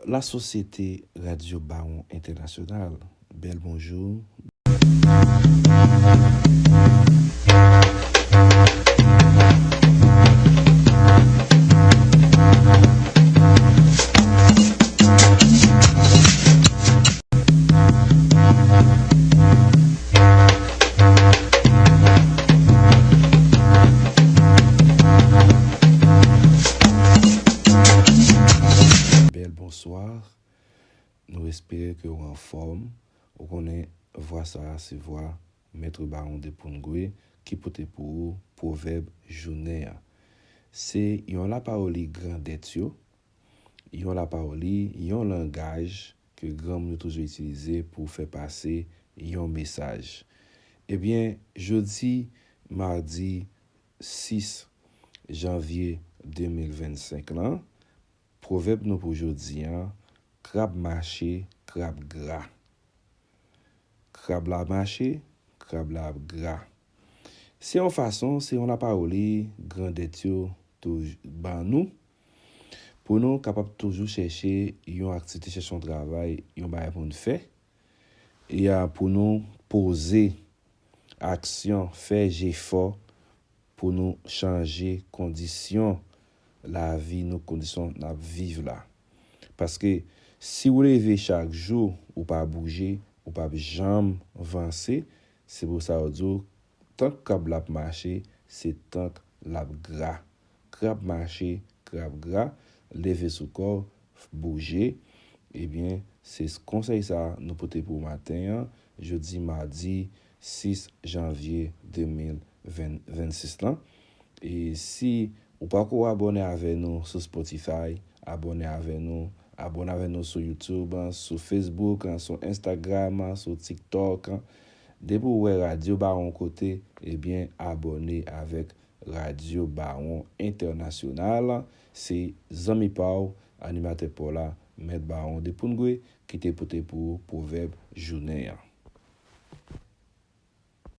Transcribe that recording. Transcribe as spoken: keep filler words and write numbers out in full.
La Société Radio Bawon Entènasyonal, bèl bonjou. Bèl bonswa. Nou espere ke w anfòm. Ou konnen vwa sa a se vwa Mèt Bawon de Poungwe ki pote pou ou pwovèb jounen an. Se yon lapawoli grandèt yo, yon lapawoli, yon langaj ke granmoun yo toujou itilize pou fè pase yon mesaj. Ebyen, jodi madi sis janvye de mil vennsenk lan, pwovèb nou pou jodi an, krab mache, krab gra. Krab la mache, krab la ap gra. Se yon fason, se yon lapawoli grandèt yo touj-, ban nou, pou nou kapab toujou chèche yon aktivite, chèche yon travay, yon bagay pou n fè, e a, pou nou poze aksyon, fè jefò pou nou chanje kondisyon lavi nou, kondisyon n ap viv la. Paske si w leve chak jou, ou pa bouje, ou p ap janm vanse. Se pou sa yo di w, tank krab la ap mache, se tank l ap gra. Krab mache, krab gra, leve sou kò w, bouje. Ebyen, se konsèy sa a nou pote pou maten an, jodi madi sis janvye de mil vennsis lan. E si ou pako abòne avè nou sou Spotify, abòne avè nou, abòne avè nou sou YouTube, sou Facebook, sou Instagram, sou TikTok. Depi w wè Radyo Bawon kote, ebyen, abòne avèk Radyo Bawon Entènasyonal. Se zanmi pa w, animatè pa w la, Mèt Bawon de Poungwe, ki te pote pou ou pwovèb jounen an.